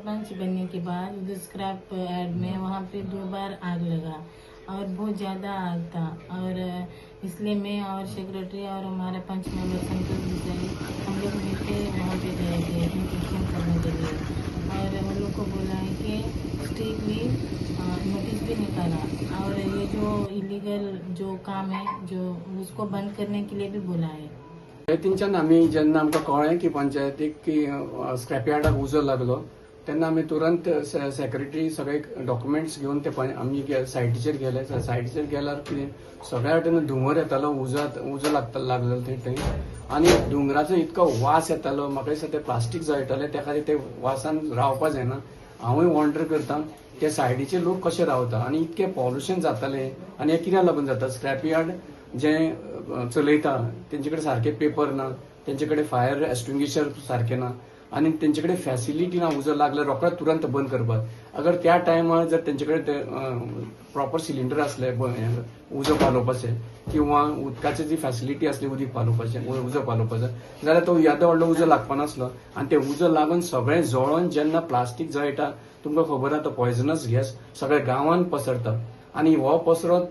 सरपंच बनने के बाद उधर स्क्रैप यार्ड में वहाँ पे 2 बार आग लगा और बहुत ज़्यादा आग था और इसलिए मैं और सेक्रेटरी और हमारे पंच मेंबर संतोष देसाई हम लोग मिलके वहाँ पे गए थे इंस्पेक्शन करने के लिए और उन लोग को बोला है कि स्ट्रिक्टली नोटिस भी निकाला और ये जो इलीगल जो काम है जो उसको बंद करने के लिए भी बोला है। पंचायतींच्यान आमी जेन्ना आमकां कळ्ळें की पंचायतीक की स्क्रॅप यार्डाक उजो लागलो तेन्ना आमी तुरंत सेक्रेटरी सगळे डॉक्युमेंट्स घेवन ते आमी सायटीचेर गेले. सायटीचेर गेल्यार कितें, सगळ्या वटेन धुंवर येतालो, उजो लागता लागलेलो थंय थंय आनी धुंवराचो इतको वास येतालो. म्हाका दिसता ते प्लास्टीक जळटाले, त्या खातीर ते वासान रावपा जायना. हांवूय वॉन्डर करता ते सायडीचे लोक कशे रावता आनी इतकें पॉल्युशन जातालें. आनी हें कित्याक लागून जाता? स्क्रॅप यार्ड जे चलयता तेंचे कडेन सारके पेपर ना, तेंचे कडेन फायर एक्सटिंग्विशर सारकें ना आनी तेंचे कडेन फॅसिलिटी ना. उजो लागल्यार रोखडो तुरंत बंद करपाक. अगर त्या टायमार जर तेंचे कडेन प्रॉपर सिलिंडर आसले उजो पालोवपाचे किंवा उदकाची जी फॅसिलिटी आसली उदीक पालोवपाचें, उजो पालोवपाचो, जाल्यार तो येदो व्हडलो उजो लागपा नासलो. आनी ते उजो लागून सगळें जळोन जेन्ना प्लास्टीक जळटा, तुमकां खबर आहा, तो पॉयझनस गॅस सगळ्या गांवांत पसरता आनी हो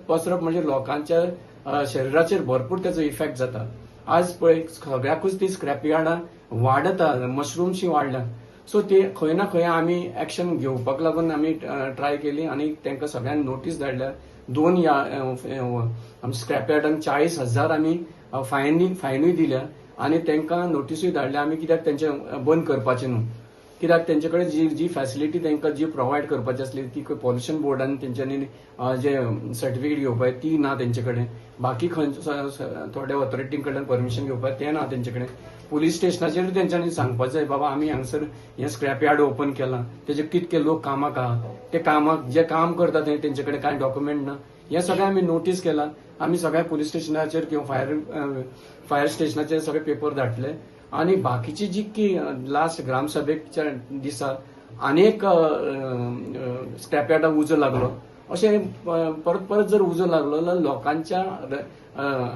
पसरप म्हणजे लोकांच्या शरीराचेर भरपूर त्याचो इफेक्ट जाता. आज पळय, सगळ्याकूच ती स्क्रॅप यार्डां वाडत, मशरूमशी वाडल्या. सो ते खंय ना खंय आमी एक्शन घेवपाक लागून आमी ट्राय केली आनी तांकां सगळ्यांक नोटीस धाडल्या. दोन आमी स्क्रॅप यार्डांक 40,000 आमी फायनूय दिल्या आनी तांकां नोटिसूय धाडल्या आमी, कित्याक तेंचे बंद करपाचें न्हू. कित्याक तेंचे कडेन जी जी फॅसिलिटी तांकां जी प्रोवायड करपाची आसली ती पॉल्युशन बोर्डान तेंच्यांनी जे सर्टिफिकेट घेवपाक ती ना तेंचे कडेन. बाकी खंय थोड्या ऑथॉरिटी कडल्यान परमिशन घेवपाक तें ना तेंचे कडेन. पुलीस स्टेशनाचेरूय तेंच्यांनी सांगपाक जाय, बाबा आमी हांगसर हें स्क्रॅप यार्ड ओपन केलां, तेजे कितके लोक कामाक आहा, ते कामाक जे काम करता ते तेंचे कडेन कांय डॉक्युमेंट ना. हें सगळें आमी नोटीस केलां. आमी सगळ्या पुलीस स्टेशनाचेर किंवा फायर स्टेशनाचेर सगळे पेपर धाडले. आनी बाकीची जी की लास्ट ग्रामसभेच्या दिसा आनी एक स्क्रॅप यार्डाक उजो लागलो. अशें परत परत जर उजो लागलो जाल्यार लोकांच्या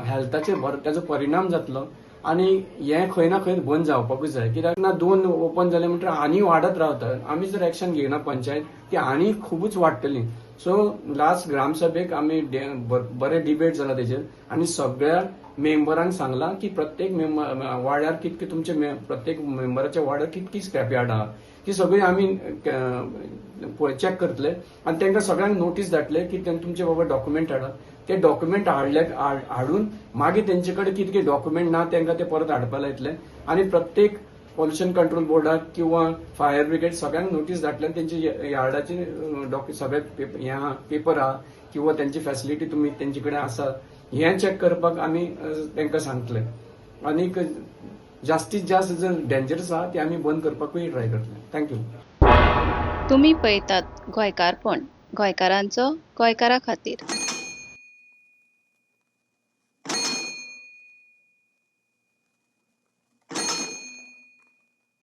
हेल्थाचेर ताजो परिणाम जातलो आनी हें खंय ना खंय बंद जावपाकूच जाय. कित्याक ना दोन ओपन जाले म्हणटकीर आनी वाडत रावता. आमी जर एक्शन घेयना पंचायत, ती आनी खुबूच वाडटली. सो लास्ट ग्रामसभेक आमी बरें डिबेट जाला तेजेर आनी सगळ्या मेंबरांक सांगलां की प्रत्येक मेंबर वाड्यार कितके तुमचे प्रत्येक मेंबराच्या वाड्यार कितकी स्क्रॅप यार्ड आहा ती सगळी आमी चॅक करतले आनी तांकां सगळ्यांक नोटीस धाडटले की तुमचे बाबा डॉक्युमेंट हाडा. ते डॉक्युमेंट हाडले, हाडून मागीर तेंचे कडेन कितके डॉक्युमेंट ना तांकां ते परत हाडपा लायतले आनी प्रत्येक पॉल्युशन कंट्रोल बोर्डाक किंवा फायर ब्रिगेड सगळ्यांक नोटीस धाडटले आनी तेंचे यार्डाचे सगळे हे आहा, पेपर आहा किंवा तेंची फॅसिलिटी तुमी तेंचे कडेन आसा हें चॅक करपाक आमी तांकां सांगतले. आनीक जास्तीत जास्त जर डेंजरस आहा ते आमी बंद करपाकूय ट्राय करतले. Thank you. तुम्ही पळयतात गोंयकारपण, गोंयकारांचो गोंयकारा खातीर.